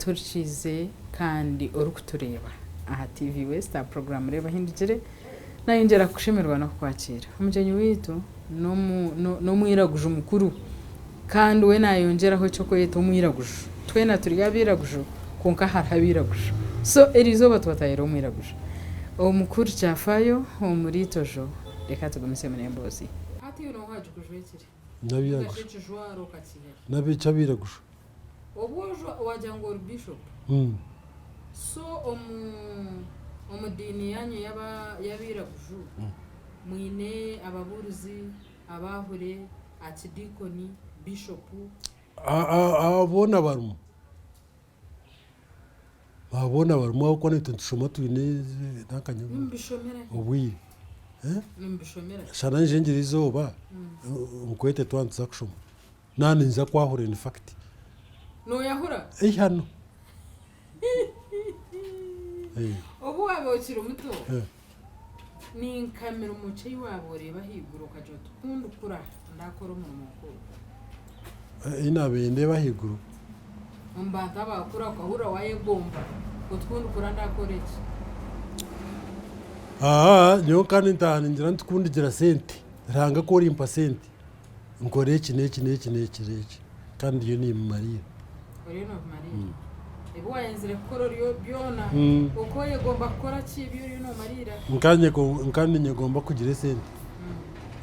Otuhurikiize kandi orikutureeba aha TV West aha puroguraamu Reeba Ohindukire, nayongyera kukushemererwa n'okukwakiira. Omugyenyi waitu n'omwiraguju mukuru kandi we nayongyeraho eky'okweyeta omwiraguju. Twena turi abairaguju kwonka hariho abairaguju. So eriizooba twatahirira omwiraguju. Omukuru Kyafayo omuri Itojo, reka tugumisemu n'emboozi. Hati iwe nooha ogikujwekire? Ninga shi ekijwaro okakiiha hi? N'abairaguju. Obu wagira ngu ori bishop so omu diini yanyu y'abairaguju mwine ababuurizi, abahure, archdeacon, bishop? Abo boona barimu. Abo boona barimu ahabw'okuba naitwe nitushoma twine obwire. Shana nyije ngire eizooba nkwete twaba nituza kushoma. Naaba ninza kwahura in fact. Noyahura? Eihano. Obu waaba okiri muto, ni nka mirimo ki ei waaba oreeba ahaiguru okagira oti ku ndikura ndakora omurimo nk'ogu? Ei naabaire ndeeba ahaiguru. Omu bantu abakura okahurira wayegomba oti ku ndikura ndakora eki? Nyowe nka nintaaha ningira nti ku ndigira sente, Ruhanga ku orimpa sente. Nkore eki n'eki n'eki n'eki n'eki kandi ndiyo nimbimariira. Oriyo nobimariira. Ebi wayenzire kukora oriyo byona oku oyegomba kukora ki ebi oriyo nomariira? Nka ninyegomba kugira esente.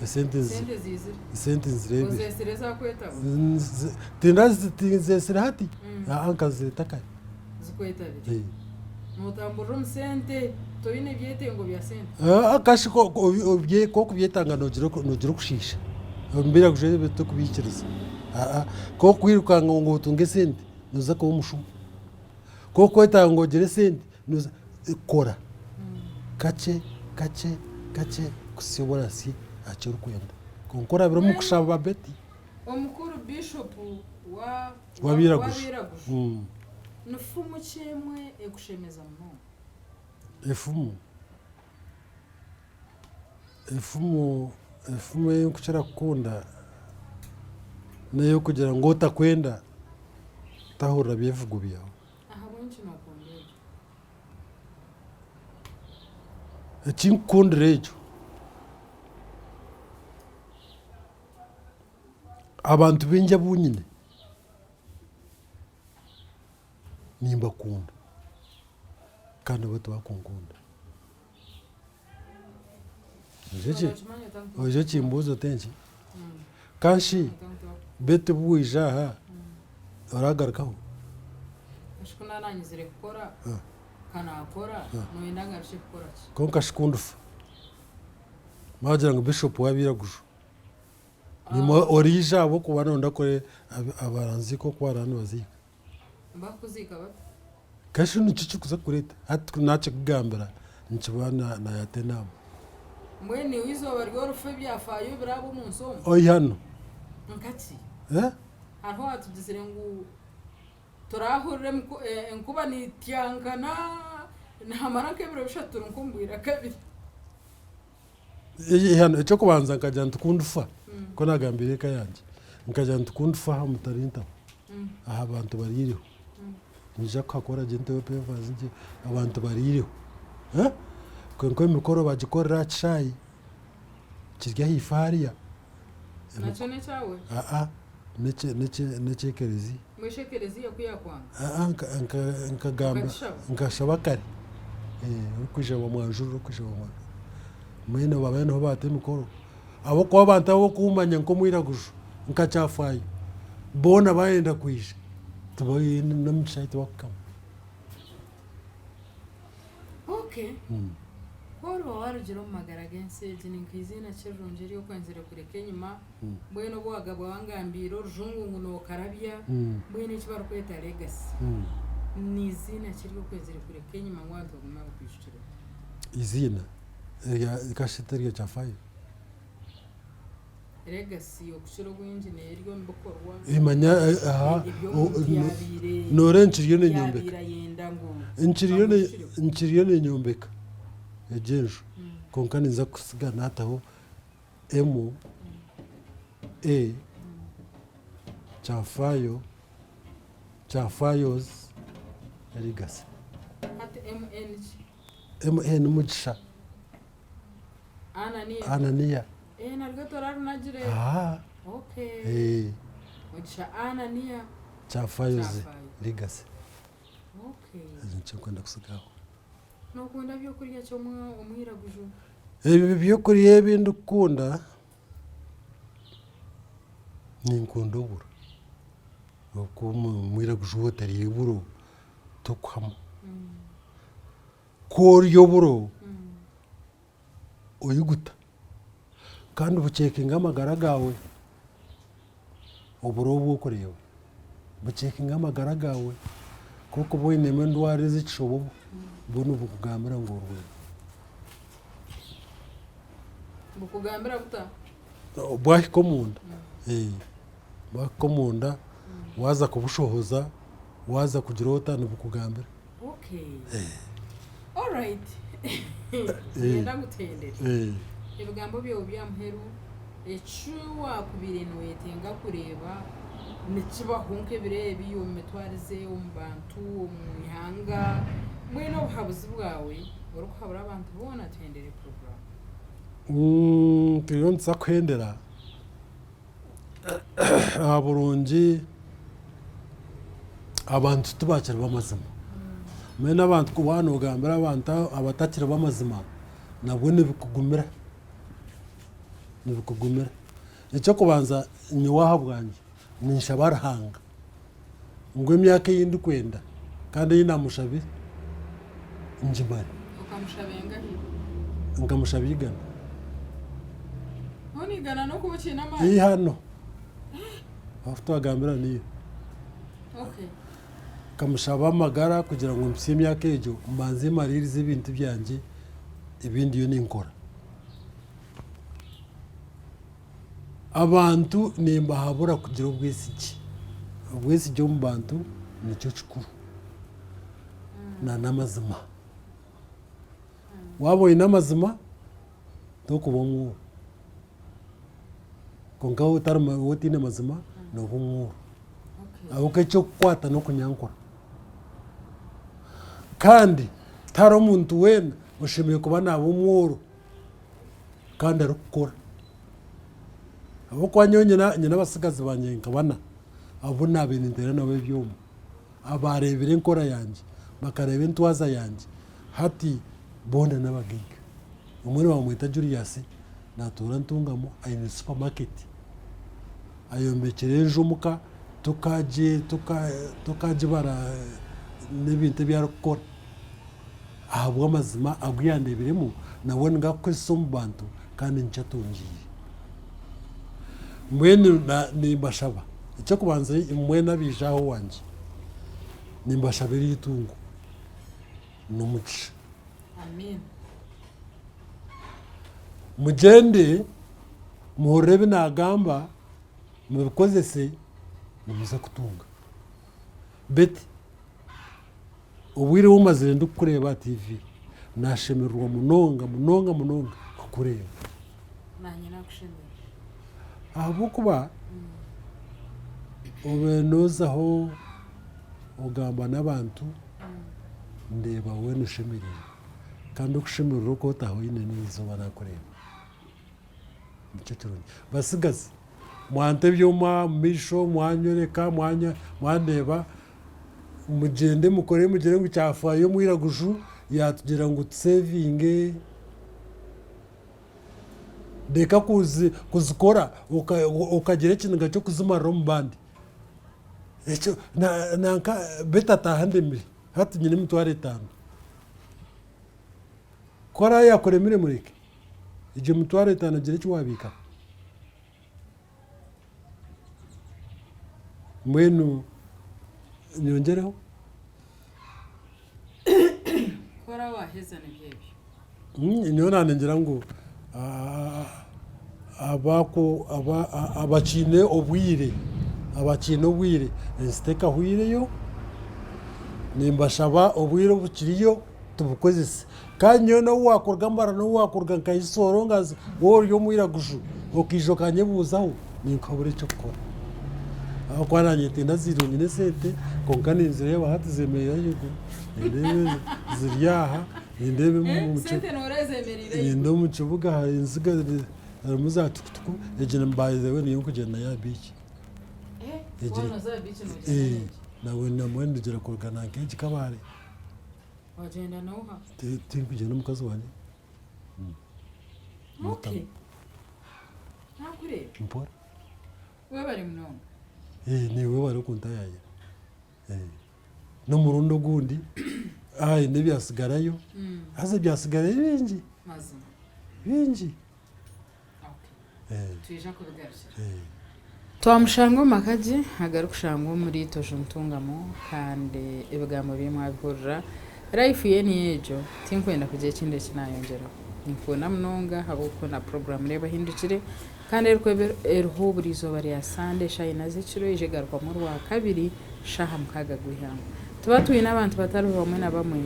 Esente Esente ziizire. Esente nzireebire. Ozeesire ezakweetaba? Tinzeesire hati, aa nkazireeta kare. Zikwetabire. Notamburira omu sente, toine byetengo bya sente? Kashi ku okubyetanga nogira okushiisha. Omu biro ebi tikubiikiriza. Ku okwirukanga ngu otunge esente, noza kuba omushuma. Ku okwetanga ngu ogire esente, kora kakye kakye kakye kuhitsya obu orahitsye aha ki orikwenda. Kwonka orabire omu kushaba Betty. Omukuru Bishopu wa W'abairaguju. W'abairaguju. Ni fumu ki emwe ekushemeza munonga? Efumu, efumu, efumu ei nkukira kukunda n'ey'okugira ngu otakwenda tahurira byevugo byawe. Ahabw'enki nookunda egyo? Eki nkukundira egyo. Abantu baingi abu nyine nimbakunda kandi nabo tibakunkunda. Oije okimbuuze oti enki? Kanshi beitu obu waija aha oragarukaho? Kwonka shi ku ndifa baagira ngu Bishop w'abairaguju. Nyuma oriija ahabw'okuba noyenda kukora abaranziika oku baraba nibaziika. Bakuziika bata? Kashi nikyo kirikuza kureeta hati ku naakikugambira nikiba naayata enaama. Mbwenu iwe eizooba ry'orufu ebyafaayo biraaba omu nsi omu? Oihano. Nkaki? Hariho owaatugizire ngu turaahurire enkuba neetyankana nihamara nk'ebiro bishatu turi nk'omu bwira kabiri. Eky'okubanza nkagira nti ku ndifa, nikwo naagambiire eka yangye, nkagira nti ku ndifa aha mutarintaho, aha bantu bariireho, niinyija kuhakora gye nteho pevazi gye abantu bariireho. Kwonka emikoro bagikorere aha kishaayi kiri ahaifo hariya. Nakyo n'ekyawe? Aa, n'eky'ekereziya. Mbwenu shi ekereziya ku yaakwanga? Aa, nkagamba, Okakishaba? nkashaba kare, orikwija bamwanjurire, orikwija bamwanjurire. Mbwenu babayo niho baata emikoro. Ahabw'okuba abantu abu okumanya nk'omwiraguju nka kyafaayo, boona baayenda kwija, tibaine n'omu kishaayi tibakukama. Okay. Ku oriba warugire omu magara g'ensi egi, ni nk'eiziina ki erirungi eri okwenzire kureka enyima? Mbwenu obu wagabwa wangambiire orujungu ngu nookarabya, mbwenu eki barikweta legacy, ni iziina ki eri okwenzire kureka enyima ngu abantu bagume bakwijukireho? Eiziina erya kashi ti erya kyafayo? Legacy okukira obwingi neeri omu bikorwa, Manya aha ebi omuntu yaabaire noreeba nkiriyo ninyombeka yaabaire ayenda ngu nkiriyo bamwijukireho. nkiriyo ninyombeka egi enju kwonka ninza kusiga nataho M A Kyafayo Kyafayos. Legacy. Hati MN ki? MN Mugisha. Anania. Anania. Eh, naryo torarunagire. Ah. Okay. Eh. Mugisha Anania. Kyafayoze Kyafayo. Legacy. Okay. Nikyo nkwenda kusigaho. Nokunda byokurya ki omwiraguju? Ebi byokurya ebi ndikukunda, ninkunda oburo. Ahabw'okuba omwiraguju waaba otariire oburo, tokuhama. Ku orya oburo, oyiguta kandi buceekinga amagara gaawe, oburo obu orikureeba buceekinga amagara gaawe. Ku orikuba oinemu endwara ez'ekishobo, bwo nibukugambira ngu orwaire. Bukugambira buta? Bwahika omunda, bwahika omunda waaza kubushohoza, waaza kugira ota nibukugambira. Okay. Alright. Niinyenda ngutendere. Ebigambo byawe by'aha muheru, eki waakubaire nooyetenga kureeba nikibaho nk'ebiro ebi omu mitwarize, omu bantu, omu ihanga, mbwenu obuhabuzi bwawe orikuhabura abantu boona tuhendere puroguraamu. Turiyo nituza kuhendera aha burungi abantu tibakiri b'amazima. Mbwenu abantu ku waaba noogambira abantu abatakiri b'amazima nabwo nibikugumira, nibikugumira. Eky'okubanza nyowe ahabwangye ninshaba Ruhanga ngu emyaka ei ndikwenda kandi ei naamushabire ngimare. Okamushaba engahi? Nkamushaba igana. Hoona igana n'okuba okiine amaani? Eihano. Ahu twagambira niyo. Okay. Nkamushaba amagara kugira ngu mpitsye emyaka egyo mbanze mariirize ebintu byangye ebi ndiyo ninkora. Abantu nimbahabura kugira obwesigye. Obwesigye omu bantu nikyo kikuru n'amazima. Waaba oine amazima torikuba omworo kwonka waaba otaine mazima nooba omworo ahabw'okuba eky'okukwata n'okunyankura. Kandi tihariho omuntu weena oshemereire kuba naaba omworo kandi arikukora. Ahabw'okuba nyowe nyine abatsigazi bangye nka bana abu naabaire ninteera nabo ebyoma, abaareebire enkora yangye, bakareeba entwaza yangye, hati boona n'abagaiga. Omwe nibamweta Julius naatuura Ntungamo aine supermarket, ayombekire enju omuka tokaagibara n'ebintu ebi arikukora. Ahabw'amazima agu yandeebiremu nawe ningakukozesa omu bantu kandi nikyo atungiire. Mbwenu nimbashaba, eky'okubanza mwena abaija aha owangye, nimbashabira eitungo n'omugisha. Mugyende muhurire ebi naagamba, mubikozese, nimuza kutunga. Betty. Obwire obu mazire ndikukureeba aha TV, naashemererwa munonga munonga munonga kukureeba. Naanye naakushemererwa. Ahabw'okuba obaire noozaho ogamba n'abantu, ndeeba weena oshemereirwe. Kandi okushemererwa oku otaaha oine n'eizooba naakureeba. Nikyo kirungi. Batsigazi, mwanta ebyoma omu maisho, mwanyoreka, mwandeeba, Mugyende mukore mugire ngu kyafayo omwiraguju yatugira ngu tusevinge reka kuzikora okagira ekiniga ky'okuzimarira omu bandi ekyo nanka beitu ataaha ndemire hati nyine emitwaro etaano ku araabe yakuremire mureke egyo mitwaro etaano gira eki wabiikaho. Mbwenu nyongyereho? Ku oraabe waaheza nibyo ebyo. Nyowe naningira ngu abakiine obwire, abakiine obwire ensi tekahwireyo, nimbashaba obwire obukiriyo tubukozese. Kandi nyowe n'obu waakuruga Mbarara n'obu waakuruga nka Isoro waaba ori omwiraguju okaija okanyebuuzaho, ninkuhabura eky'okukora. Ahabw'okuba naanye tindazairwe nyine esente, kwonka ninzireeba hati zemereire ahaiguru, nindeeba ziri aha, nindeeba Nindeeba omu kibuga hariyo enziga harimu za tukutuku, egi by the way niyo nkugyenda nayo aha biiki. Nambwenu ndugira kuruga nanka egi Kabale. Tinkugyenda n'omukazi wangye. Mpora. Niiwe barikuntayayira. N'omurundi ogundi haine ebyatsigarayo, haza ebyatsigarayo bingi, bingi. Twamushanga omu maka gye agarikushangwa omuri Itojo Ntungamo kandi ebigambo bye mwabihurira. Life ye niyo egyo, tinkwenda kugira ekindi eki nayongyeraho. Ninkukunda munonga ahabw'okukunda puroguraamu Reeba Ohindukire. Kandi erikuba eriho buri izooba rya Sande eshaaha ina z'ekiro eija egarukwamu Orwakabiri shaaha mukaaga gw'eihangwe. Tuba twine abantu batari bamwe na bamwe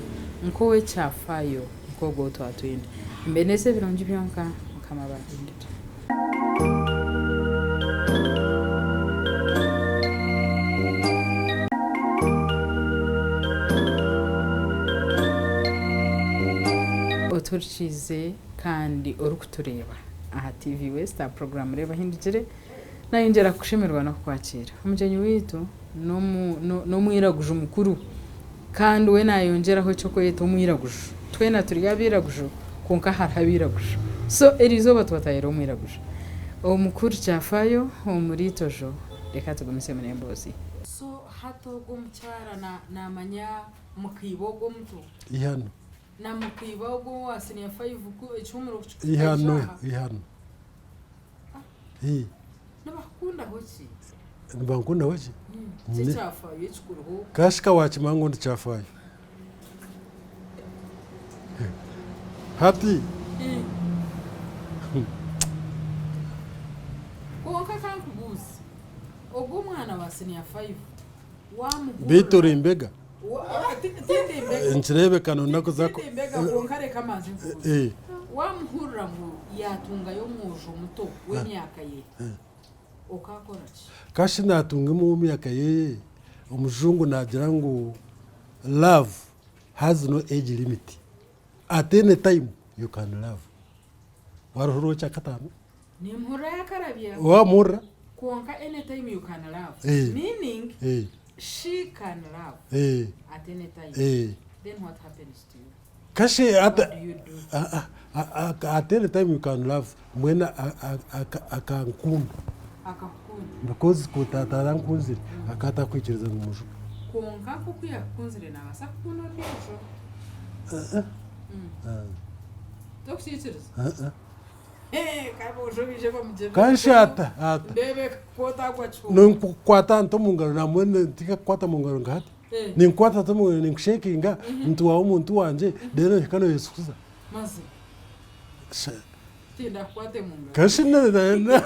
nk'ow'ekyafaayo nk'ogwo ou twaba twine. Nimbeendeza ebirungi byonka. Mukama abarindire. Otuhurikiize kandi orikutureeba. Aha TV West aha puroguraamu Reeba Ohindukire, nayongyera kukushemererwa n'okukwakiira. Omugyenyi waitu n'omwiraguju mukuru kandi we nayongyeraho eky'okweta omwiraguju. Twena turi abairaguju kwonka hariho abairaguju. So eriizooba twatahire omwiraguju. Omukuru Kyafayo omuri Itojo, reka tugumisemu n'emboozi. So hati ogwo omukyara namanya mukaiba ogwo omuto? Ihano. Na mukaiba ogwo owa senior five ku ekihumuro ku kikuhika Ihano, eshaaha. ihano. Ii. Nibakukundaho ki? Nibankundaho ki? Ki ekyafaayo ekikuriho? Kashika wakimanya ngu ndi kyafaayo. Hati. Kwonka ka nkubuuze, ogwo omwana wa senior five wamuhurira. Beitu ori mbega? Tindi mbega. Nikireebeka noona kuza. Tindi mbega kwonka reka mbanze nkubuuze. Wamuhurira ngu yaatungayo omwojo muto w'emyaka ye, okaakora ki? Kashi naatunga omwe w'emyaka ye, omujungu naagira ngu love has no age limit, at any time you can love. Waruhurira okyakataano? Nimuhurira yakarabya. Wamuhurira? Kwonka anytime you can love. Eh. Meaning Eh. she can love Eh. at any time. Eh. Then what happens to you? Kashe What at, do you do? at any time you can love mbwenu akankunda. Akakukunda. Because ku atarankunzire akaba atakwikiriza ngu mujuge. Kwonka nk'oku yakukunzire nabaasa kukunda ondiijo? Tokukikiriza? Kanshata ata. Ninkukwata nta omu ngaro nambwenu tinkakukwata omu ngaro nka hati. Ninkukwata nta omu ngaro ninkushekinga nti waaba omuntu wangye reero nohika noyesikuza. Kashi na.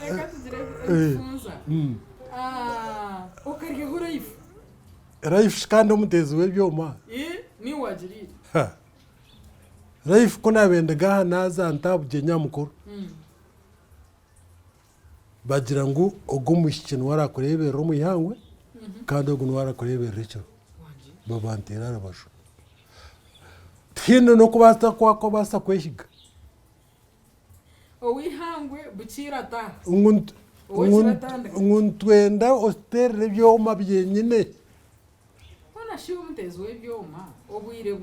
Reka tugire ebifunza. Okaryaho life. Life shi kandi omuteezi w'ebyoma. Niiwe wagiriire. Life ku naabaire ndiga aha naaza nta aha bugyenyi aha mukoro, bagira ngu ogu omwishiki niwe araakureeberera omu ihangwe kandi ogu niwe araakureeberera ekiro. Babanteera aha rubaju. Tihaine n'okubaasa kwakubaasa kwehiga. Ow'eihangwe bukiire ataaha. Ngu ngu nitwenda otuteerere ebyoma byenyine. Hoona shi omuteezi w'ebyoma obwire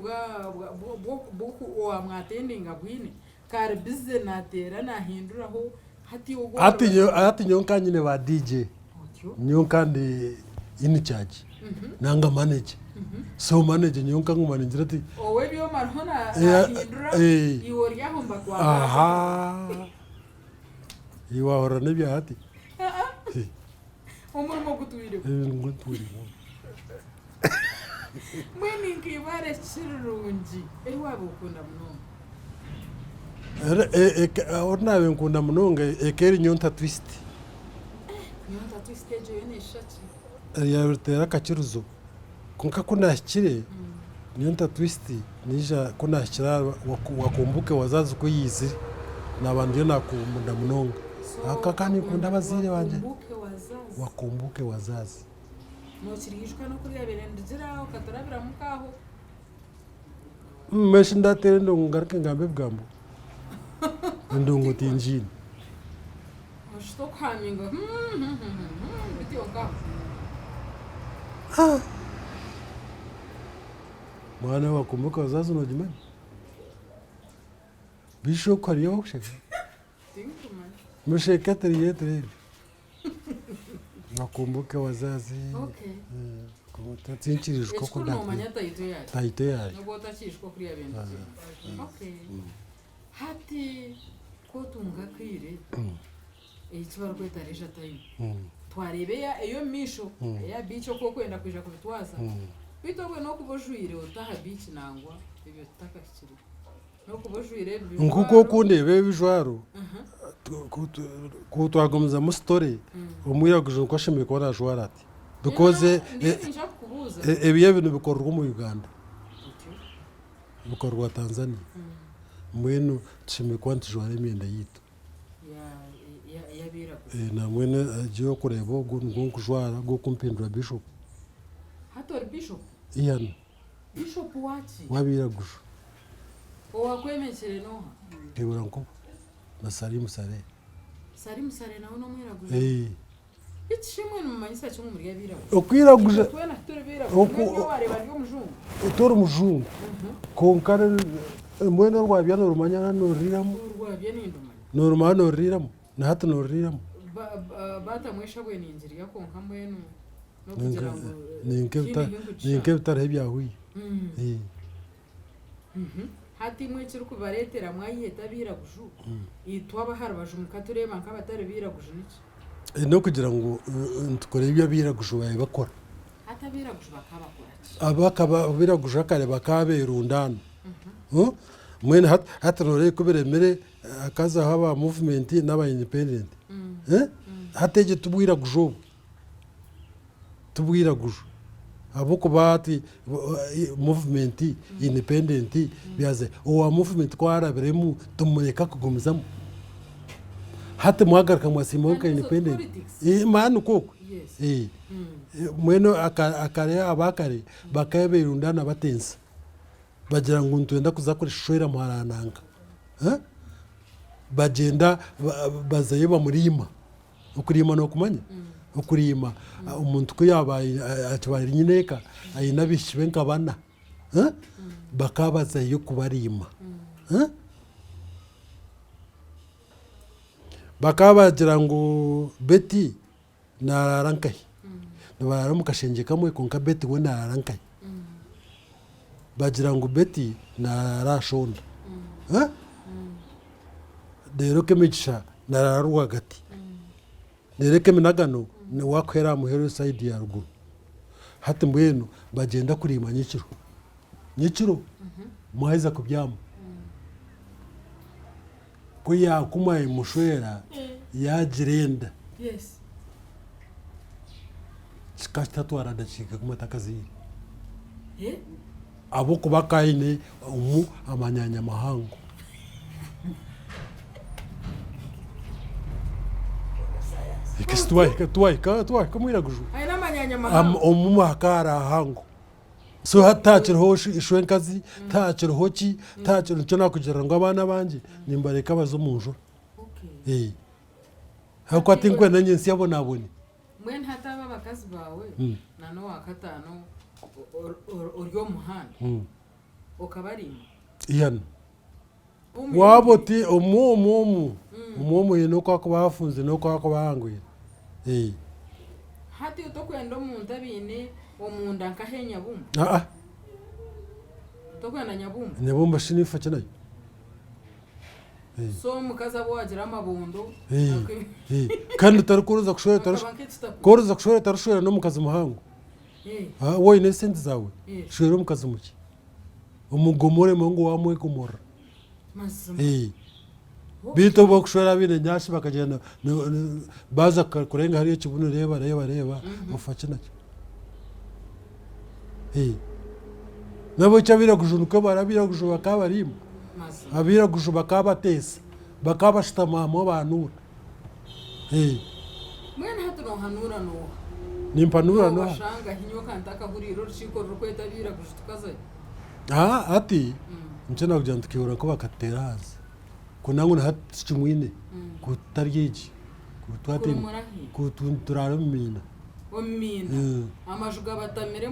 bw'owamwatendinga bwine ka ari bize naateera naahinduraho hati ogwo. Hati nyowe nka nyine ba DJ, nyowe nka ndi in charge nanga manager. So manager nyowe nka nguma ningira ati. Ow'ebyoma ariho nahindura, iwe ori aho nibakwaka. Aha! Iwe wahurira n'ebya hati? Omurimo gutwireho. Omurimo gutwireho. Mbwenu nka ibare ki rirungi eri waaba okunda munonga? Ori naaba nkunda munonga eka eri Nyonta Twist. Nyonta Twist egyo yo neeshusha ki? Ryariteera akakirizo kwonka ku naahikire Nyonta Twist naija ku naahikire aha Wakumbuke Wazazi ku yaizire naaba ndiyo naakunda munonga ahabw'okuba nkaba ninkunda abazaire bangye. Wakumbuke Wazazi. Mbwenu shi ndateera endongo ngaruke ngambe ebigambo? Endongo tingiine. Mwana we wakumbuka wazazi nogimanya? Bishop hariyo owokusheka? Musheke turiyo tureebe. Wakumbuke wazazi. Tinkirijuka oku Ekikuru noomanya tayito yaayo. Tayito yaayo. N'obu otakiijuka oku yaabaire neegyenda. Okay. Hati ku otunga akaire, eki barikweta leisure time, twareeba eya ey'omu maisho, eya beach oku orikwenda kwija kubitwaza, beitu obwe n'okuba ojwaire ota aha beach nangwa ebyo tutakahikire. N'okuba ojwaire ebi bijwaro. Nk'oku okundeeba ebi bijwaro, ku twagumizamu story, omwiraguju nikwo ashemereire kuba naajwara ati. Because Ndiyo niinyija kukubuuza. ebi ebi nibikorerwa omu Uganda, bikorerwa Tanzania. Mbwenu tushemereire kuba nitujwara emyenda yaitu. Y'abairaguju. Nambwenu egi orikureeba ogu nigwo nkujwara gw'okumpindura bishop. Hati ori bishop? Iyana. Bishop waki? W'abairaguju. Owakwemekire n'oha? Kayihura Nkuba na Salim Saleh. Salim Saleh nawe n'omwiraguju? Eeh. Beitu shi imwe nimumanyisa ki ngu muri abairaguju? Okwiraguja. Itwe twena tituri bairaguju. Mbwenu nyowe wareeba ndi omujungu? Tori mujungu kwonka mbwenu orwabya norumanya na noruriramu? Orwabya nindumanya. Norumanya noruriramu? Na hati noruriramu? Baatamu eshabwe ningirya kwonka mbwenu n'okugira ngu Nink'ebitariho ebyahwire. Hati imwe ekirikubareetera mwayeta abairaguju, itwe ab'aha rubaju mukatureeba nk'abatari bairaguju niki? N'okugira ngu nitukora ebi abairaguju baabaire bakora. Hati abairaguju bakaba bakora ki? Abairaguju akare bakaba beerundaana. Mbwenu hati nooreeba ku biremire hakazaho aba movement n'aba independent. Hati egyo ti bwiraguju obwo. Tibwiraguju ahabw'okuba hati movement independent byaza owa movement ku arabiremu tumureka kugumizamu. Hati mwagaruka mwasiimaho nka independent maani nikwo okwe mbwenu akare abaakare bakaba beerundaana batensa bagira ngu nitwenda kuza kushwera muhara nanka bagyenda bazayo bamuriima. Okuriima nookumanya? Okuriima omuntu ku yaaba akiba ari nyineeka aine abaishiki be nka bana, bakaba bazayo kubariima. Bakaba bagira ngu Betty naaraara nkahi? Nibaraara omu kashengye kamwe kwonka Betty we naaraara nkahi? Bagira ngu Betty naaraara aha shonda. Reero Kemigisha naraara rwagati. Reero Keminagano niwe akuheera aha muheru sayidi ya ruguru. Hati mbwenu bagyenda kuriima nyekiro. Nyekiro mwaheza kubyama, ku yaakuma emushwera yaagira enda, kikaba kitatwara dakiika ikumi atakazaire. Ahabw'okuba akaba aine omu amanyaanya mahango. Twahika twahika twahika omwiraguju Aine amanyaanya mahango. Omu hakaba hari hahango. So hati tihakiriho ishwenkazi, tihakiriho ki, tihakiriho nikyo nakugira ngu abaana abangye nimbareka baze omu njura. Okay. Ahabw'okuba tinkwenda nyentsya abonabone. Mbwenu hati abo abakazi baawe na n'owakataano ori omu muhanda okabariima? Iyana. Waaba oti omu omu omu, omu omu haine oku arikuba afunzire n'oku arikuba ahangwire. Hati tokwenda omuntu abaine omunda nk'ahenyabumba? Aa. Tokwenda nyabumba? Nyabumba shi ninfa ki nayo? So omukazi abu wagira amabondo. Kandi otarikuza kushwera ku orikuza kushwera otarishwera n'omukazi muhango. Waaba oine esente zaawe, shwera omukazi mukye. Omugomoremu ngu waamwegomorora. Beitu obu barikushwera abaine enyashi bakagyenda baaza kurenga hariya ekibunu reeba reeba reeba ofa ki nakyo. N'ahabw'ekyo abairaguju nikwo bari, abairaguju bakaba barimu, abairaguju bakaba bateesa, bakaba bashutama hamwe bahanuura. Mbwenu hati nohanuura n'oha? Nimpanuura n'oha? Nobashanga hi nyowe ka ntakahuriire orukiiko rurikweta abairaguju tukazayo. Hati nikyo nakugira ngu tukaihura nka bakatuteera ahansi. Ku nangwa na hati tikimwine ku tutari egi ku twatiina Kurumura hi? ku turaara omu miina. Omu miina? Amaju gabatamire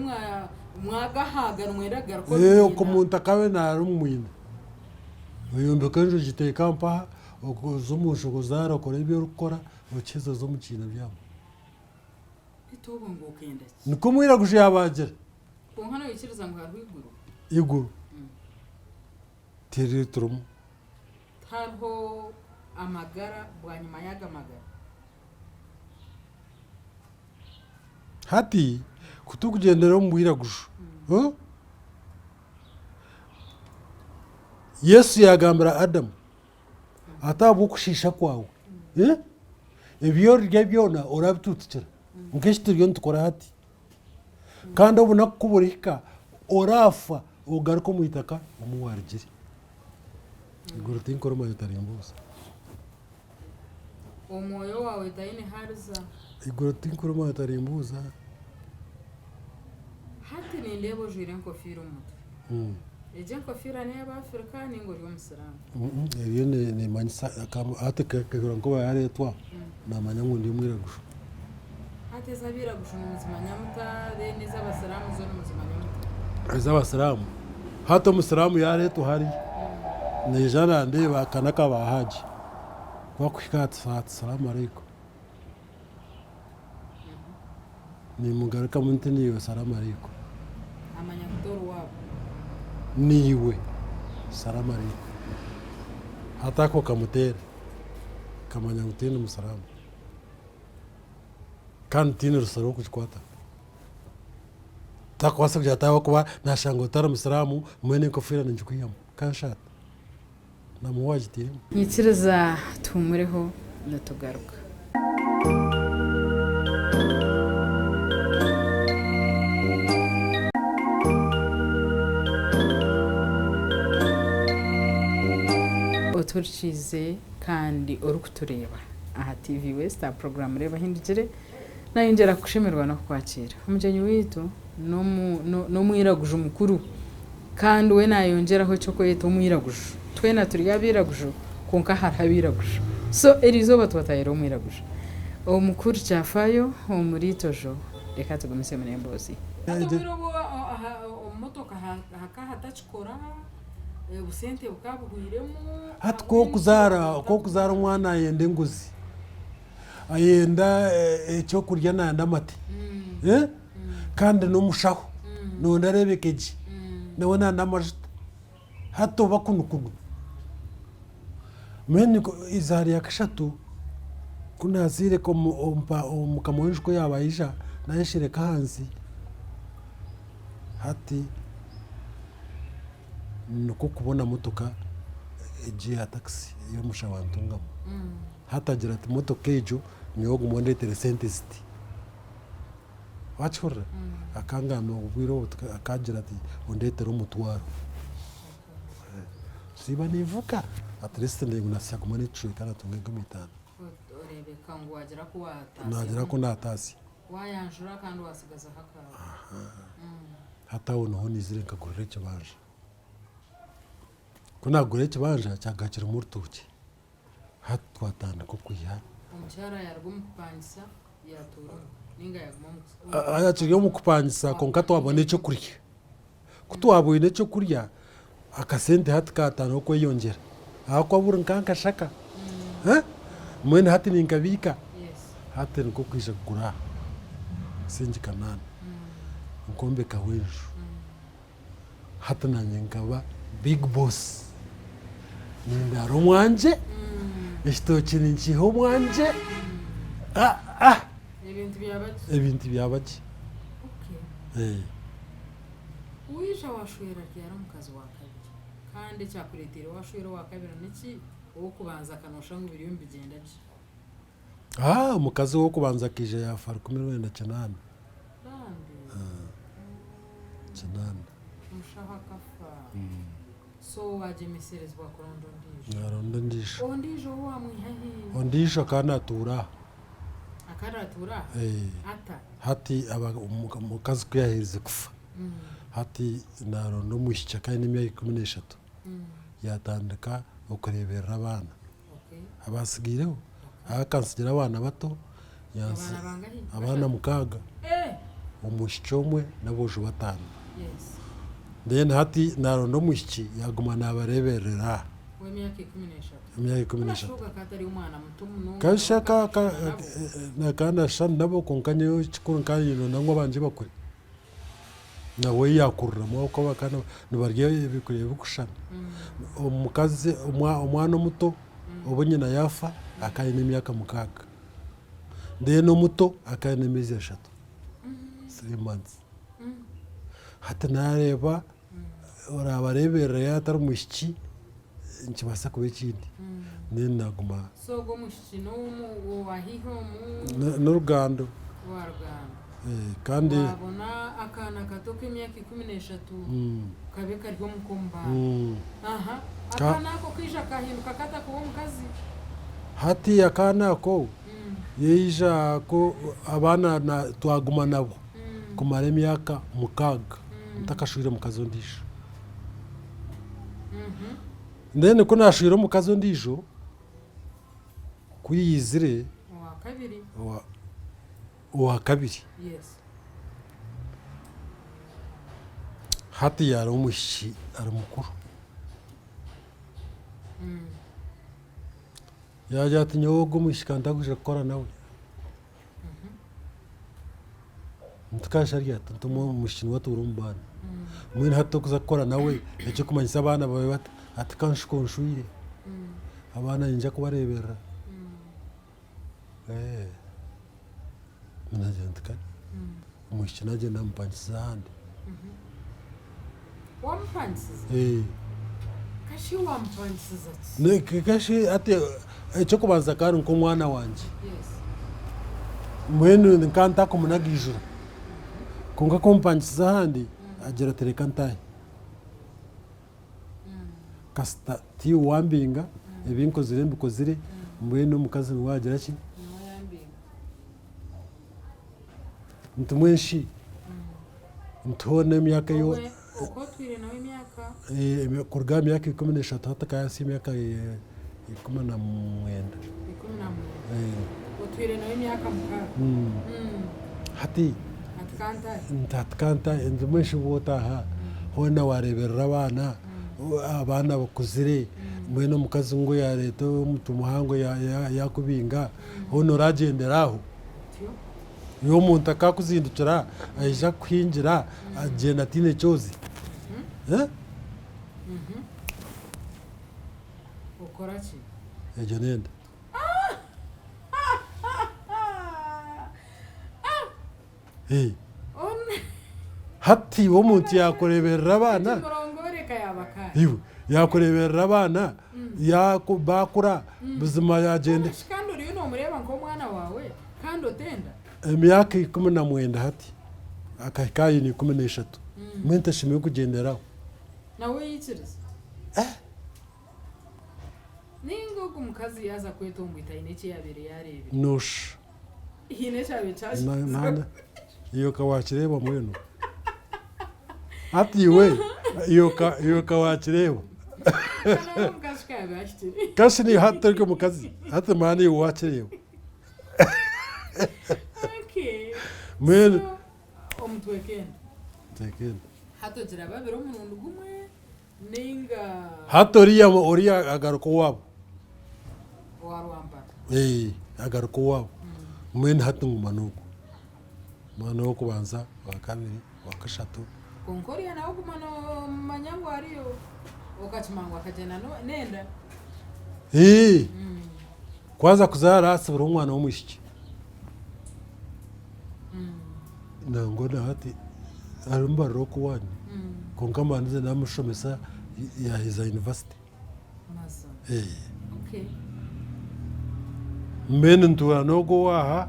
mwagahaaga nimwenda kugaruka omu miina? Oku omuntu akaba naara omu mwina. Oyombeka enju ogiteeka mpaha, oza omu nshogo ozaara okora ebi orikukora okiheza oza omu kiina obyama. Beitu obwo ngu okenda ki? Nikwo omwiraguju yaabagira. Kwonka noikiriza ngu hariho eiguru? Eiguru Tiri turimu. Tihariho amagara bwanyima y'aga magara. Hati ku turikugyendera omu bwiraguju, Yesu yaagambira Adamu ati ahabw'okushiisha kwawe ebi orirya byona orabituutukira nk'eki turiyo nitukora hati. Kandi obunaku ku burihika, oraafa ogaruke omu itaka omu waarugire. Eiguru tinkurumanya otarimbuuza. Omwoyo waawe taine hariza. Eiguru tinkurumanya otarimbuuza. Hati nindeeba ojwaire enkofiira omu mutwe. Egi enkofiira n'ey'Abaafirika nainga ori Omusiraamu? Eriyo neemanyisa hati ekahurira nka yaareetwa naamanya ngu ndi omwiraguju. Hati ez'abairaguju nimuzimanya muta then ez'abasiraamu zo nimuzimanya muta? Ez'abasiraamu, hati omusiraamu yaareetwa hariya, naija nandeeba aka n'aka ba Haji, ku akuhika ati salaamu aleikum, nimugarukamu nti naiwe salaamu aleikum. Amanya ngu tori waabo. Naiwe salaamu aleikum. Hati ako kamuteera, kamanya ngu tindi musiraamu. Kandi tihaine rusa rw'okugikwataho. Takubaasa kugira ati ahabw'okuba naashanga otari musiraamu mbwenu enkofiira ningikwihamu. Kanshaata. Namuha owaagitairemu. Nyikiriza tuhumureho nitugaruka. Otuhurikiize kandi orikutureeba aha TV West aha puroguraamu Reeba Ohindukire, nayongyera kukushemererwa n'okukwakiira. Omugyenyi waitu n'omwiraguju mukuru kandi we nayongyeraho eky'okweyeta omwiraguju. Twena turi abairaguju kwonka hariho abairaguju. So eriizooba twatahire omwiraguju. Omukuru Kyafayo omuri Itojo reka tugumisemu n'emboozi. Hati obwire obu omu motoka hakaba hatakikora. Obusente bukaba buhwiremu. Hati ku orikuzaara, ku orikuzaara omwana ayenda enguzi, ayenda ekyokurya nayenda amate, kandi n'omushaho nooyenda areebeke gye, nawe nayenda amajuta, hati oba kunu kunu. Mbwenu eizaara rya kashatu ku naazaire mukama w'enju ku yaaba yaija naayeshereka ahansi, hati. Nikwo kubona motoka egi eya takisi ei omushaho antungamu. Hati agira ati motoka egyo nyowe guma ondeetere sente ziti. Waakihurira? Akangamba obwire obwo akangira ati ondeetere omutwaro. Siiba ninvuga at least ndeeba ngu naatsya guma n'ekicweka naatunga enkumi itaano. Oreebeka ngu waagira ku waataasya. Naagira ku naataasya. Waayanjura kandi waatsigazaho akaawe. Hati aho niho naizire nkagurira ekibanja. Ku naagura ekibanja kyagaruka kirimu orutookye. Hati twatandika okwiha. Omukyara yaaruga omu kupangisa yaatuura omu nainga yaaguma omu. Akiri omu kupangisa kwonka twabona ekyokurya. Ku twabwine ekyokurya, akasente hati kaatandika kweyongyera ahakuba buri nka nkashaka. Mbwenu hati ninkabiika, hati nikwo kwija kugura aha Nsingi Kanaani nkombekaho enju. Hati naanye nkaba big boss, nindaara omwangye, ekitookye ninkiiha omwangye, ebintu byaba gye. Waija washwera ryari omukazi wa kabiri? Kandi ekyakureeteire washwera owa kabiri niki? Ow'okubanza akanoosha ngu biriyo nibigyenda gye. Omukazi ow'okubanza akaija yaafa 1908. Bambi. Kinaana. Omushaho akafa. So wagyemeserezibwa kuronda ondiijo. Naronda ondiijo. Ondiijo ou wamwiha hi? Ondiijo akaba natuura aha. Akaba natuura aha? Eh. Ata? Hati omukazi ku yaherize kufa, hati naronda omwishiki akaba aine emyaka 13, yatandika okureeberera abaana abasigaireho. Akansigira abaana bato, Abaana bangahi? abaana 6, Eh! omwishiki omwe n'aboojo bataano. Yes. Then hati naronda omwishiki yaguma nabareeberera. W'emyaka 13. Emyaka 13. Kashuga akaba atari omwana muto munonga. Kasha nawe akashushana nabo. akaba nashushana nabo kwonka nyowe ekikuru nkaba niinyenda ngu abangye bakure. Nawe yakuriramu ahabw'okuba bakaba nibarya ebyokurya birikushushana. Omukazi omwana omuto obu nyina yaafa akaba aine emyaka 6. Then omuto akaba aine ameezi 3, 3 months. Hati naareeba oraabareeberera yaaba atari mwishiki nikibaasa kuba ekindi. Then naaguma. So ogwo omwishiki n'owa haihi omu? N'orugando. Owa rugando. Kandi. Waabona akaana kato k'emyaka 13 kabe kari omuka omu baana. Aha. Akaana ako kaija kahinduka kata kuba omukazi? Hati akaana ako yaija ko abaana twaguma nabo kumara emyaka 6 ntakashwire omukazi ondiijo. Then ku naashwire omukazi ondiijo, ku yaizire. Owa kabiri. Owa kabiri. Yes. Hati yaari omwishiki ari mukuru. Yaagira ati nyowe ogu omwishiki ntakwija kukora nawe. Ntikasharya ati omwishiki niwe atuura omu baana. Mbwenu hati torikuza kukora nawe ekirikumanyisa abaana baawe bata? Ati kanshuka onshwire, abaana niinyija kubareeberera. Naagira nti kare, omwishiki naagyenda namupangisiza ahandi. Wamupangisiza? Kashi wamupangisiza ki? Kashi hati eky'okubanza akaba ari nk'omwana wangye. Yes. Mbwenu nkaba ntakumunagiijura. Kwonka ku mupangisiza ahandi, agira ati reka ntaahe. Kasita tiiwe wambinga, ebi nkozire mbikozire, mbwenu omukazi niwe agira ki? Niwe yambinga. Nti mbwenu shi, nti hoona emyaka ei. Obwe oku otwire nawe emyaka? Kuruga aha myaka 13 hati akaba yahitsya emyaka 19. 19. Otwire nawe emyaka 6. Hati. Ati kantahe. Nti hati kantahe, nti mbwenu shi waataaha hoona waareeberera abaana, abaana bakuzire, mbwenu omukazi ngu yaareeta omutwe muhango yaakubinga, hoona oragyendera aho? Iwe omuntu akakuzindukira aija kukuhingira agyenda ataine eki ozi? Okora ki? Egyo n'enda. Hati iwe omuntu yaakureeberera abaana, iwe yaakureeberera abaana baakura buzima yaagyenda. Kandi oriyo noomureeba nk'omwana waawe kandi otenda? Emyaka 19 hati akahika aine 13 mbwenu tashemereire kugyenderaho. Nawe yaikiriza? Ninga ogu mukazi yaaza kwetomboita haine eki yaabaire yaareebire? Nosh. Haine ekyabaire kyakirizeho. Iwe ka waakireeba mbwenu. Hati iwe, iwe ka iwe ka waakireeba. Nawe omukazi ku yaabaire ahikire. Kasi niiwe hati tori omukazi, hati manya niiwe waakireeba. Okay. Mbwenu. So, omutweka enda. Nteeka enda. Hati ogira babiri omurundi gumwe Ninga. Hati oriya oriya agaruka owaabo. Owa Rwampara. Ee, agaruka owaabo. Mbwenu hati nguma n'ogwo. Omwana ow'okubanza, owakabiri, owakashatu. Kwonka oriya nawe oguma noomanya ngu ariyo, okakimanya ngu akagyenda n'enda. Ee, ku aza kuzaara atsibura omwana w'omwishiki. Nangwa na hati harimu barira oku owaanyu kwonka mbandize namushomesa yaaheza yunivasite. Mbwenu ntuura n'ogwo owaaha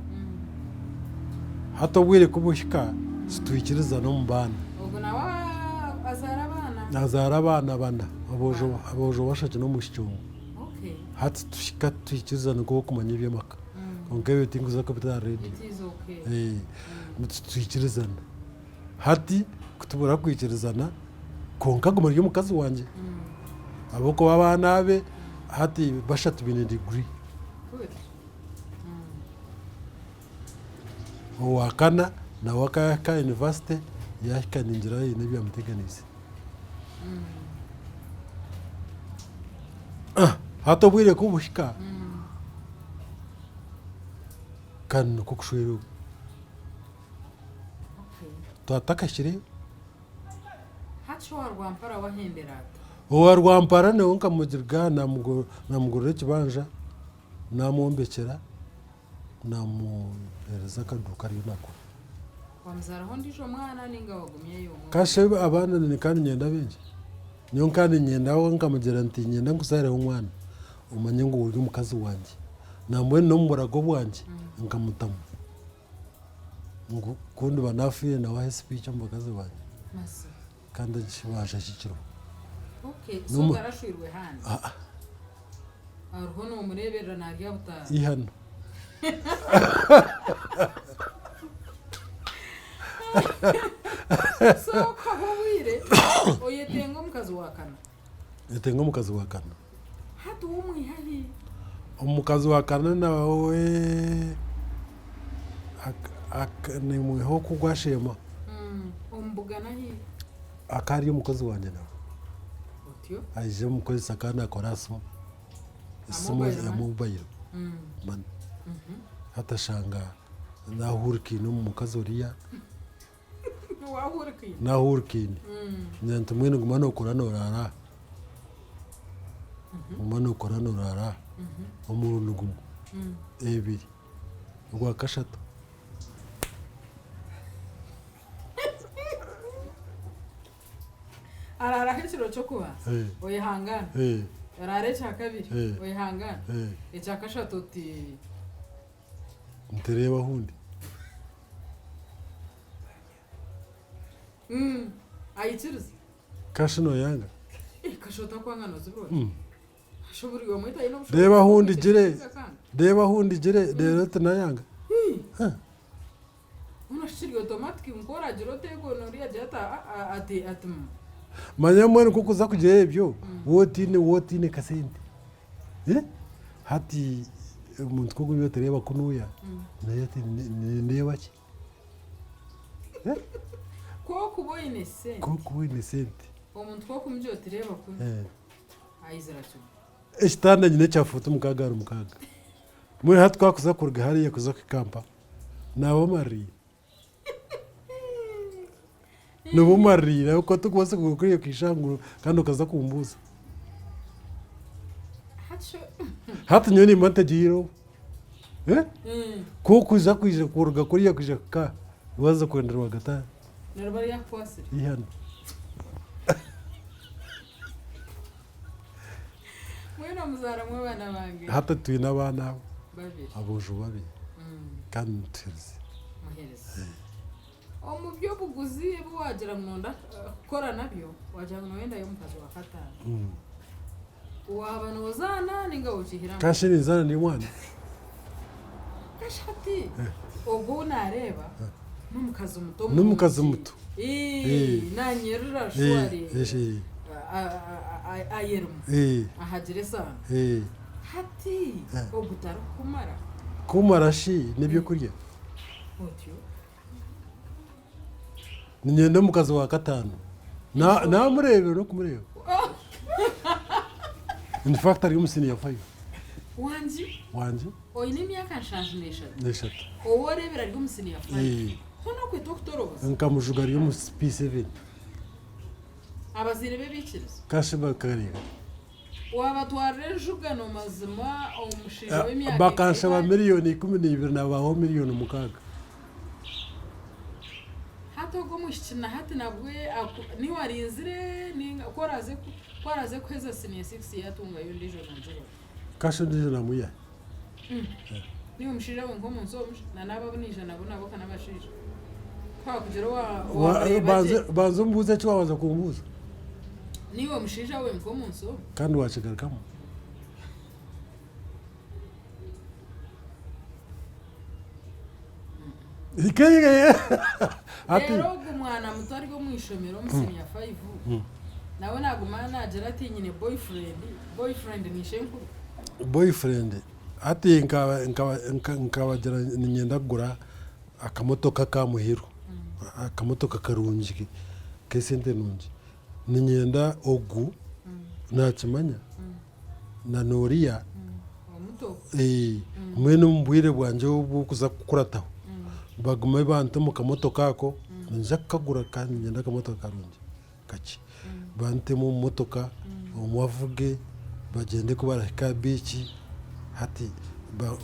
hati obwire ku buhika titwikirizana omu baana. Nazaara abaana bana, aboojo aboojo bashatu n'omwishiki omwe. Okay. Hati tuhika twikirizana nk'okumanya eby'amaka. Kwonka ebyo tinkuza kubita aha reediyo. It is okay. Twikirizana. Hati ku tubura kwikirizana, kwonka aguma ari omukazi wangye. Ahabw'okuba abaana abe hati bashatu baine diguri. Good. Owa kana nawe akahika yunivasite yaahika ningira haine ebi yamuteganiise. Hati obwire ku buhika, kandi nikwo kushwera ogwo. Twaba tutakahikireyo. Hati owa Rwampara we ahendera ata? Owa Rwampara nawe nkamugirira namugurira ekibanja, namwombekyera. Namuheereza akaduuka ariyo nakora. Wamuzaaraho ondiijo mwana nainga wagumyayo omwe? Kasha abaana ninka niinyenda baingi. Nyowe nka niinyenda we nkamugira nti niinyenda nkuzaareho omwana omanye ngu ori omukazi wangye. Nambwenu n'omu burago bwangye nkamutamu ngu ku ndiba naafiire nawe ahe speech omu bakazi bangye. Mazima. Kandi ekibanja kikiriho. Okay, so tarashwirwe handi? Aa. Hariho nomureberera narya butaara? Ihano. So okaba obwire oyetenga omukazi wa kana? Nyetenga omukazi wa kana. Hati we omwiha hi? Omukazi wa kana nawe nimwiha oku gwasheema. Omubugana hi? Akaba ari omukozi wangye nawe. Otyo? Aija omukozesa akaba nakora aha simu. Esimu Mobile ya money? mobile money. Hati ashanga nahurikaine omu mukazi oriya. Wahurikaine? Nahurikaine. Ngira nti mbwenu guma nokora noraara aha. Guma nokora noraara aha. Omurundi gumwe, ebiri, ogwakashatu. Araaraho ekiro ky'okubanza, oyehangana. Araara ekya kabiri, oyehangana. Ekya kashatu oti. Nti reeba ahu ndi. Aikiriza. Kashi noyanga? Kashi otakwanga nozibura ota? Reeba ahu ndigire, reeba ahu ndigire reero tinayanga. Manya mbwenu ku orikuza kugira ebyo waaba otiine waaba otiine kasente, hati omuntu ku orikugira oti reeba kunuya, nawe ati nindeeba ki? Ku orikuba oine sente. Ku orikuba oine sente. Omuntu ku orikumugira oti reeba kunu. Aizira kimwe. Ekitanda nyine ekya fuuti mukaaga ahari mukaaga. Mbwenu hati twakuza kuruga hariya kuza kukampala, naaba maririire. Nooba omaririire ahabw'okuba torikubaasa kuruga kuriya okishangura kandi okaza kumbuuza. Hati nyowe nimba ntegyeire obu. Ku orikuza kwija kuruga kuriya kwija kuka aha, waaza kwenda rwagatare. Nariba ryakukwasire. Ihano. Mwena muzaaramu abaana bange? Hati twine abaana abo. Babiri. Aboojo babiri. Kandi nituheereza. Muheereza. Omu by'obuguzi ebi waagira ngu noyenda kukora nabyo, waagira ngu noyendayo omukazi wa kataano. Waaba noozaana nainga okiihire aha Kashi ninzaana ndi omwana. Kashi hati ogwo ou naareeba n'omukazi muto N'omukazi muto. Naanyerera shuwa areeba ayerimu ahagire esaano. Hati ogu tarikukumara? Kumara shi n'ebyokurya? Otyo. Niinyenda omukazi wa kataano. Naamureebire n'okumureeba. In fact ari omu senior five. Wangi? Wangi. Oine emyaka 73? N'eshatu. Ou oreebire ari omu senior five? Hoona okweta okutoroboza? Nkamujuga ari omu P7. Abazaire be baikiriza? Kashi bakareeba. Waabatwarira enjugano mazima omushaija w'emyaka Bakanshaba miriyoni 12 nabahaho miriyoni 6. Hati ogwo omwishiki na hati nabwe niiwe arinzire ninga ku oraaze ku araaze kuheza siniya sikisi yaatungayo ondiijo noogira ota? Kashi ondiijo naamwiha hi? Niiwe omushaija wenka omu nsi omu shi? Na n'abo abu naija nabo nabo ka n'abashaija. Ku haakugira owa waamureeba gye. Banza ombuuze eki waabanza kumbuuza. Niiwe mushaija wenka omu nsi omu? Kandi waakigarukamu. Reero ogwo mwana muto ari omu ishomero omu senior five, nawe naaguma naagira ati nyine boyfriend, boyfriend ni ishenkuru? Boyfriend hati nkabagira niinyenda kugura akamotoka aka muheru, akamotoka karungi k'esente nungi, niinyenda ogu naakimanya na n'oriya mbwenu omu bwire bwangye obw'okuza kukurataho bagume bante omu kamotoka ako, niinyija kukagura kandi niinyenda akamotoka karungi kakye, bantemu omu motoka omwe avuge bagyende ku barahika aha biiki hati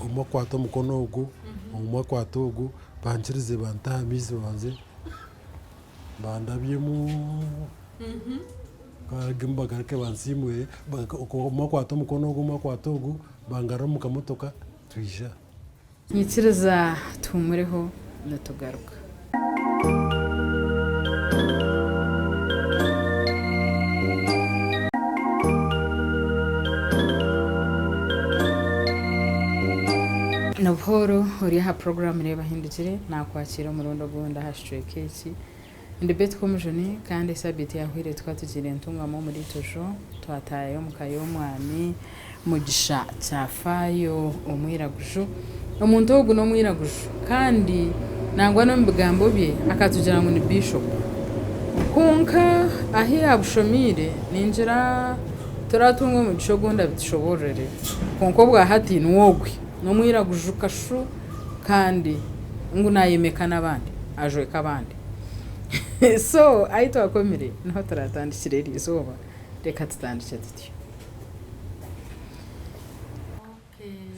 omwe akwate omukono ogu omwe akwate ogu bankirize bante aha maizi babanze bandabyemu bagaruke bansiimure omwe akwate omukono ogu omwe akwate ogu bangarure omu kamotoka twija. Nyikiriza tuhumureho nitugaruka. Nobuhooro ori aha puroguraamu Reeba Hindukire, naakwakiira omurundi ogundi aha kicweka eki. Ndi Betty Komujuni kandi esabiiti eyahweire tukaba tugiire Ntungamo omuri Itojo twataayayo omu ka y'omwami Mugisha Kyafaayo omwiraguju. Omuntu ogu n'omwiraguju kandi nangwa n'omu bigambo bye akatugira ngu ni Bishop. Kwonka ahu yaabushomiire ningira turatunga omugisha ogundi abitushoboororere kwonka obwa hati niwe ogwe n'omwiraguju kashu kandi ngu naayemeka n'abandi, ajweka abandi. So ahu twakomire niho turatandikire eri izooba, reka tutandikye tutyo.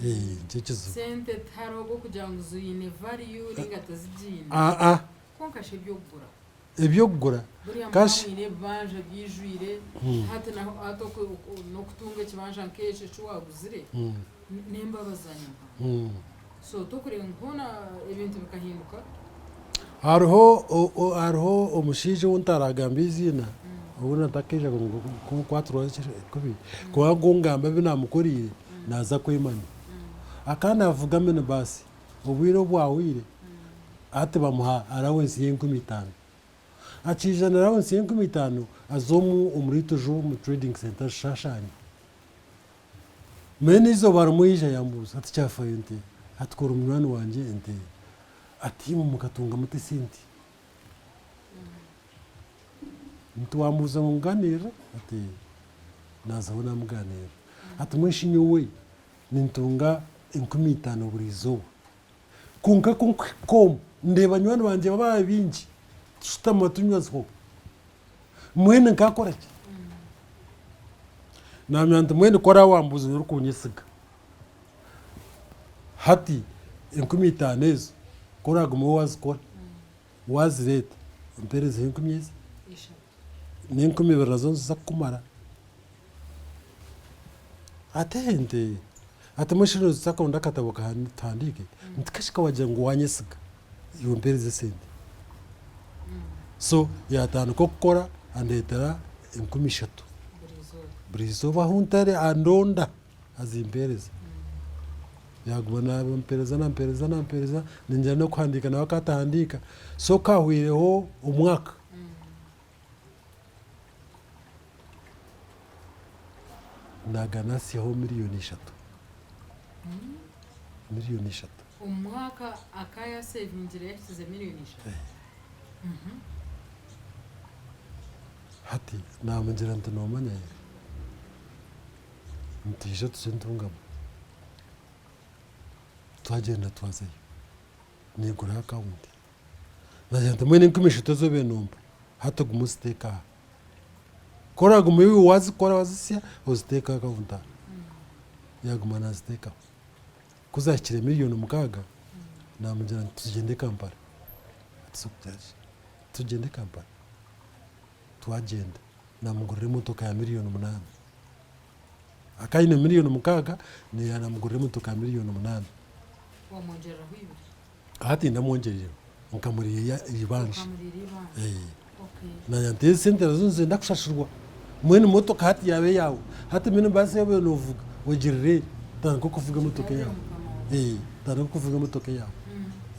Nikyo kizibu. Sente tihariho ogw'okugira ngu ziine value ninga tizigiine. Kwonka shi eby'okugura? Eby'okugura Buriya mukaba mwine ebibanja byijwire, hati naho hati n'okutunga ekibanja nk'ekyo eki waaguzire n'embabazi za Nyamuhanga. So tokureeba ngu hoona ebintu bikahinduka? Hariho hariho omushaija ou ntaragamba eiziina, ou ntakeija kukwatirwa kubi, kwonka ku ngamba ebi naamukoriire naaza kwemanya. Akaba naavuga mini baasi. Obwire obu bwahweire, hati bamuha allowance y'enkumi itaano. Akiija na allowance y'enkumi itaano aza omu omuri Itojo omu trading centre azishaashaanya. Mbwenu eizooba rimwe yaija yambuuza ati Kyafayo nti hati ku ori munywani wangye nti ati imwe mukatunga muta esente? Nti wambuuza ngu nkugaaniirire? Ati naazaho naamugaaniirira. Ati mbwenu shi nyowe Nintunga 5000 buri izooba. Kwonka ku nkuhika omu, ndeeba banywani bangye babaire baingi, tushutama tunywa ziho. Mbwenu nkaakora ki? Naamanya nti mbwenu ku oraawambuuza orikunyesiga, hati 5000 ezo ku oraagume waazikora, waazireeta, ompeerezeho enkumi ezi, n'enkumi ibiri nazo niziza kukumara. Ate nti, ati mbwenu shi nooza kuronda akatabo tuhandiike? Nti kashika waagira ngu waanyesiga, iwe ompeereze esente. So yaatandika okukora andeetera 3000 buri izooba ahu ntari andonda azimpeereza. Yaaguma naampeereza naampeereza naampeereza, ningira n'okuhandiika nawe akaba atahandiika. So ku haahweireho omwaka. Naaganasyaho 3 miriyoni. 3 miriyoni. Omu mwaka aka yaseevingire yahikize 3 miriyoni. Hati naamugira nti noomanya ye, nitwija tuze Ntungamo. Twagyenda twazayo, naiguraho akawunti. Naagira nti mbwenu 3000 ezi obaire nompa, hati ogume oziteeke aha. Ku oragume iwe waazikora waazisya, oziteeke aha akawunti aha. Yaaguma naaziteekaho. Ku zaahikire 6 miriyoni, naamugira nti tugyende Kampala. Tugyende Kampala. Twagyenda, naamugurira emotoka ya 8 miriyoni. Akaba aine 6 miriyoni, naamugurira emotoka ya 8 miriyoni. Wamwongyereraho ibiri. Hati ndamwongyerera nkamuriha eibanja. Nagira nti ezi sente nazo nizenda kushashurwa. Mbwenu motoka hati yaaba eyaawe, hati mbwenu baasi yaaba noovuga, ogirire eri, otandike okuvuga emotoka eyaawe. Otandike okuvuga emotoka eyaawe.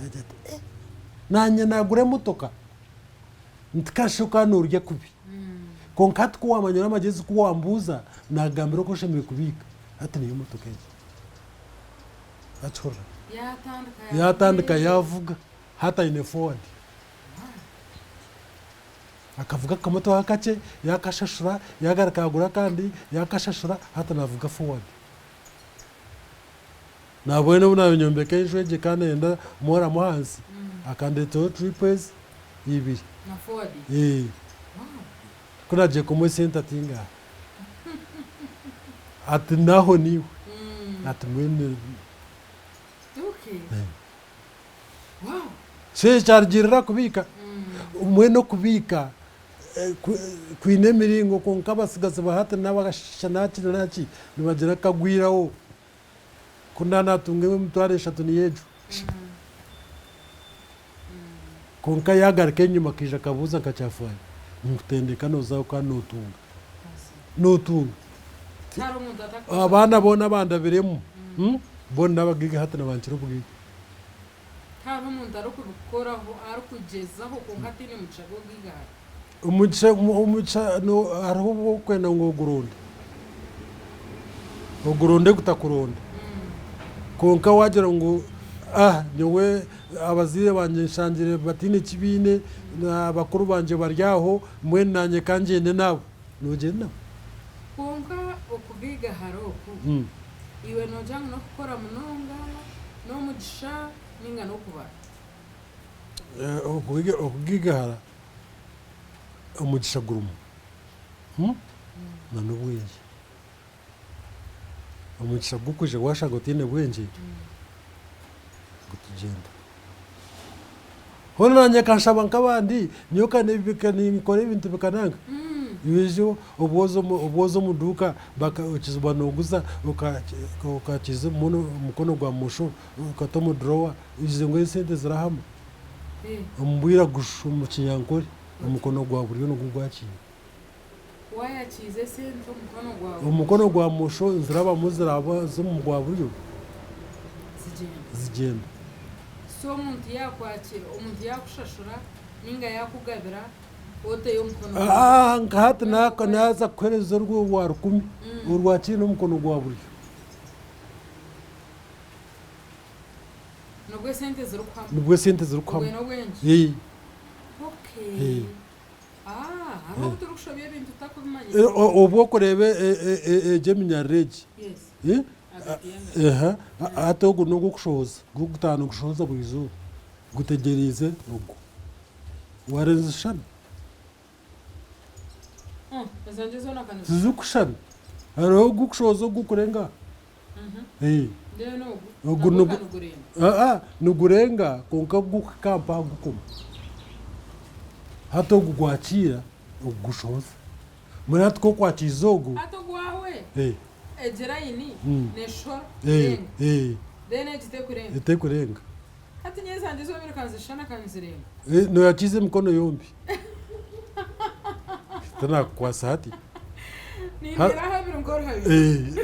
Yaagira ati, eh, naanye naagura emotoka, nti kasha okaba noorya kubi. Kwonka hati ku waamanya n'amagyezi ku wambuuza, naakugambira oku oshemereire kubiika, hati niyo emotoka egi. Wakihurira? Yaatandika yaavuga, hati aine forward. Akavuga akamotoka kakye, yaakashashura, yaagaruka yaagura akandi, yaakashashura, hati naavuga forward. Nabwenu obu naabaire nyombeka enju egi ekaba neeyenda mworamu ahansi, akandeeteraho trip ezi ibiri. Na forward? Ee. Ku naagiire kumuha esente ati ngaaha. Ati naho niiwe. Ati mbwenu. Okay. Wow. So ekyo kyarugiirira kubiika. Mbwenu okubiika kwine emiringo kwonka abatsigazi ba hati n'abashaija naki na naki nibagira kagwiraho. Ku naaba naatunga emitwaro eshatu niyo egyo. Kwonka yaagaruka enyima akaija akabuuza nka kyafaayo, ninkutendeka noozaho kandi nootunga. Nootunga. Abaana boona abandabiremu, boona n'abagaiga hati nibankira obugaiga. Tihariho omuntu arikubikoraho, arikugyezaho kwonka ataine mugisha gw'obwigahara. Omugisha, omugisha hariho obu orikwenda ngu oguronde, oguronde gutakuronda. Kwonka waagira ngu ah nyowe abazaire bangye nshangire bataine ki baine, bakuru bangye bari aho, mbwenu naanye ka ngyende naabo, noogyenda nabo. Kwonka okugaigahara oku, iwe noogira ngu n'okukora munonga, n'omugisha nainga n'okubara? Okugaigahara omugisha gurimu n'obwengye. Omugisha gukwija washanga otaine bwengye, gutugyenda. Hoona naanye nkanshaba nk'abandi, nyowe ninkora ebintu bikananga. Iwe obu oza omu duuka okiziibwa nooguza okakiiza omukono gwa bumosho okata omu durowa, ogize ngu esente zirahama? Omu bwiraguju omu kinyankore omukono gwa buryo nigwo gwakiire. Omukono gwa bumosho nizirabamu ziraba z'omu gwa buryo zigyenda. So omuntu yakwakira, omuntu yakushashura ninga yakugabira oteyo omukono gwa buryo. Nka hati naaza kukuhereza orwa rukumi, orwakiire n'omukono gwa buryo. Nibwo esente zirikuhama. Nibwo esente zirikuhama. Obwe n'obwengye. Okay. Ah, hariho obu turikushobya ebintu tutakubimanya. Obu okureeba egyo eminyarara egi. Yes. Aha, hati ogu n'ogw'okushohoza, gw'okutaaha nigushohoza buri izooba, gutegyereize ogu. Waareeba nizishushana? Ezangye zoona ka Tizikushushana. Hariho ogukushohoza ogukurenga aha. Then ogu Ogu nagwo nigu ka nigurenga. Aa nigurenga kwonka gukuhika mpaha gukoma. Hati ogu gwakiira, ogu gushohoza. Mbwenu hati ku okwakiize ogu. Hati ogwawe egi layini neshohora kurenga then egi tekurenga. Etekurenga. Hati nyowe ezangye zombi ka nizishushana ka nizirenga. Noyakiiza emikono yombi. Tinakukwasa hati. Ninteera ahabiri nk'oruhabiri.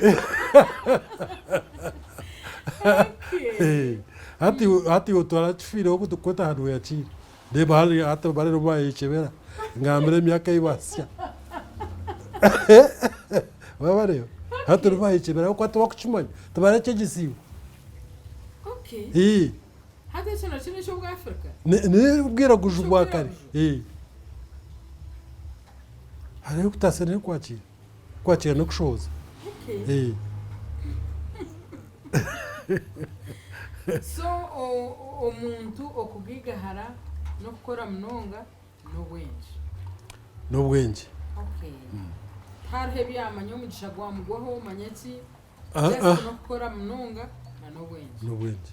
Okay. Hati hati iwe twarakifiireho kutukweta aha noyakiira. Reeba hariya hati bariyo nibayekyebera ngambire emyaka ei baasya. Wabareeba? Hati nibayekyebera ahabw'okuba tibakukimanya, tibarakyegyesiibwe. Okay. Ee. Hati ekyo nakyo n'eky'obwafirika? N'obwiraguju bwa kare. Ee. Hariho okutaasa n'okwakiira. Okwakiira n'okushohoza. Okay. Ee. So omuntu okugaigahara n'okukora munonga n'obwengye. N'obwengye. Okay. Tihariho ebyamanya omugisha gwamugwaho manya ki Ah, just ah. n'okukora munonga na n'obwengye. N'obwengye.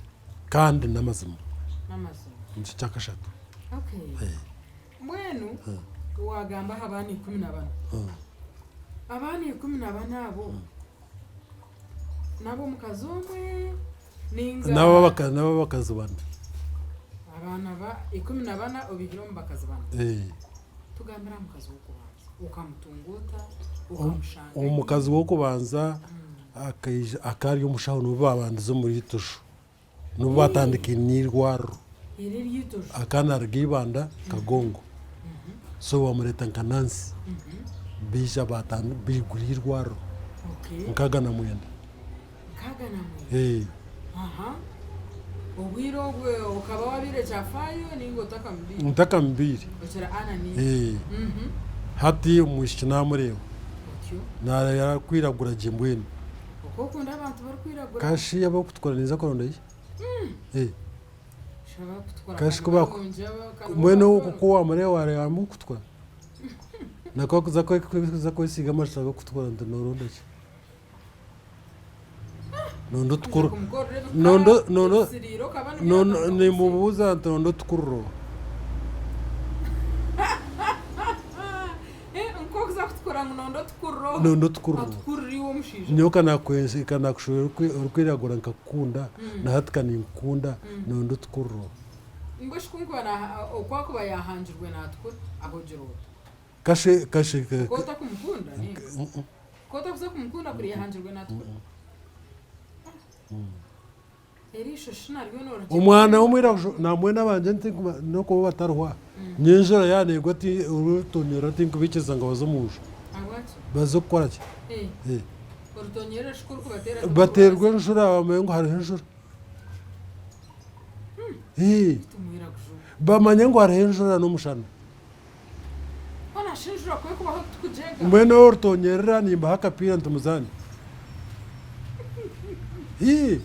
Kandi n'amazima. N'amazima. Nikyo kyakashatu. Okay. Eh. Mbwenu waagamba aha baana 14. Abaana 14 abo n'ab'omukazi omwe nainga. N'ab'abakazi bana. Abaana 14 obaihire omu bakazi bana. Tugambire aha mukazi w'okubanza. Okamutunga ota? Okamushanga hi? Omukazi w'okubanza akaija akaba ari omushaho nibo baabandize omuri Itojo. Nibo baatandikire n'eirwariro. Eri ery'Itojo? Akaba naaruga Ibanda, Kagongo. So bamureeta nka nansi. Baija baigura eirwariro 69. 69? Obwire obwo okaba wabaire kyafaayo ninga otakamubaire? Ntakamubaire. Okira Anna ninga? Hati omwishiki namureeba. Otyo? Nareeba arikwiragura gye mbwenu. Oku okunda abantu barikwiragura. Kashi abarikutukura ninza kuronda ki? Shi abarikutukura Kashi ka ku baku nibarungi aba ka nibo mbwenu bakuru. ku wamureeba wareeba harimu okutukura? Na ku orikuza kwesiiga amajuta garikutukura nti noronda ki? Nondo otukurura. Nondo nondo nondo nimubuuza nti nondo otukurura oha? Nondo otukurura oha? Nyowe ka nakushwera orikwiragura nkakukunda na hati ka ninkukunda nondo otukurura oha? Kashe kashe. Ku otakuza kumukunda kuri yahangirwe natukura. Eriisho shi naryo norigye. Omwana w'omwiraguju namwena abangye n'okuba batarihwa nyenjura yaaba neegwa orutonyerera tinkubaikiriza ngu baze omu nju. Ahabwaki? Baze kukora ki? Orutonyerera shi ku orikubateera Bateerwa enjura bamanye ngu hariho enjura. Beitu mwiraguju. Bamanye ngu hariho enjura n'omushana. Hoona shi enjura ku erikubaho titukugyega? Mbwenu orutonyerera nimbaha akapiira nti muzaane. Hii.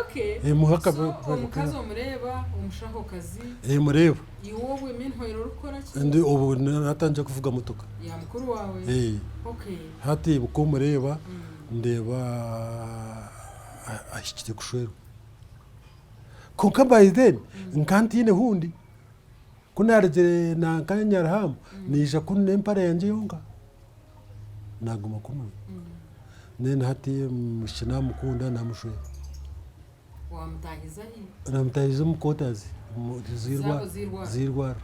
Okay. Eh, muhe So akapiira. omukazi omureeba, omushahokazi, Eh, mureeba. iwe obwe meanwhile orikukora ki? Ndi obu natandikire kuvuga motoka. Ya mukuru waawe? Eh. Okay. Hati ku mureeba, ndeeba ahikire kushwerwa. Kwonka by then nka ntiine hundi. Ku naarugire nanka Nyaruhaamu, naija kunu n'empare yangye yonka, naaguma kunuya. Then hati omwishiki naamukunda naamushwera. Waamutaahiza hi? Naamutaahiza omu quarters Zaabo z'eirwariro. z'eirwariro.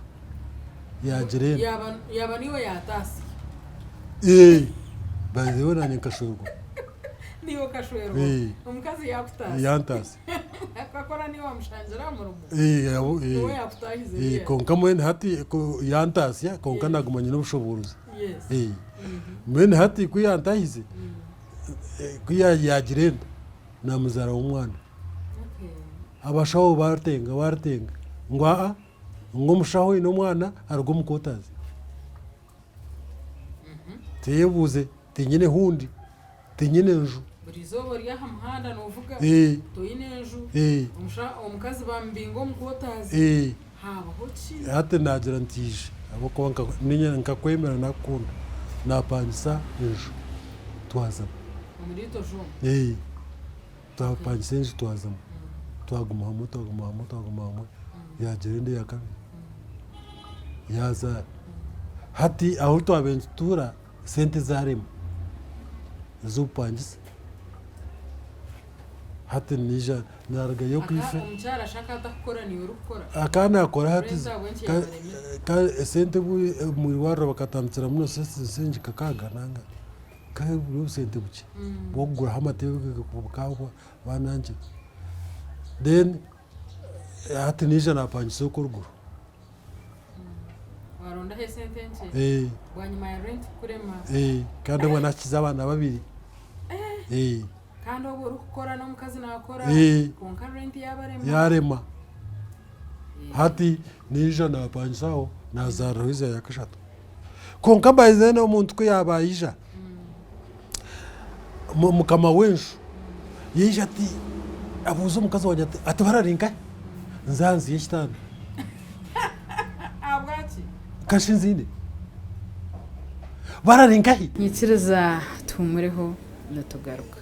Yaagira enda. Yaaba yaaba niiwe yaataasiya. Ee, by the way naanye nkashwerwa. Niiwe okashwerwa. Ee. Omukazi yaakutaasya. Yantaasya. Akakora niiwe wamushangira aha murimo. Ee, abo, ee. Niwe yaakutaahize Ee, there. kwonka mbwenu hati ku yantaasya kwonka Yes. naguma nyine obushoboorozi. Yes. Ee. Mbwenu hati ku yantaahize, ku yaagira enda, naamuzaaraho omwana. Okay. Abashaho baarutenga baarutenga ngu aa, ngu omushaho oine omwana aruge omu quarters. Teyebuuze, tinyine hundi, tinyine nju. Buri izooba ori aha muhanda noovuga, Ee. toine nju, Ee. omusha omukazi bamubinga omu quarters, Ee. haabaho ki? Hati naagira nti ija ahabw'okuba nka niinye nkakwemera nakukunda, naapangisa enju twazamu. Omuri Itojo omu? Ee. Twapangisa enju twazamu, twaguma hamwe twaguma hamwe twaguma hamwe, yaagira enda eya kabiri, yaazaara. Hati ahu twabaire nitutuura sente zaarema ez'obupangisa, hati naija naarugayo okwife. Omukyara shi akaba atakukora niiwe orikukora? Akaba naakora hati Rent ahabw'enki yaabaremire? esente omu irwariro bakatandikira muno sente kakaaga nanga. Kandi buri obusente bukye bw'okuguraho amate bukahwa banangye. Then hati naija napangisa okwo oruguru. Warondaho esente nkye bwanyima ya rent kukurema. Kandi obwo nakiza abaana babiri. Kandi obwo orikukora n'omukazi nakora kwonka rent yabarema. Yarema. Hati naija napangisaho nazaariraho eiziba rya kashatu. Kwonka by then omuntu ku yaaba aija, mukama w'enju yaija ati abuuza omukazi wangye ati, ati barari nkahi? Nze ahansi y'ekitanda. Ahabwaki? Kashi nziine. Barari nkahi? Nyikiriza tuhumureho nitugaruka.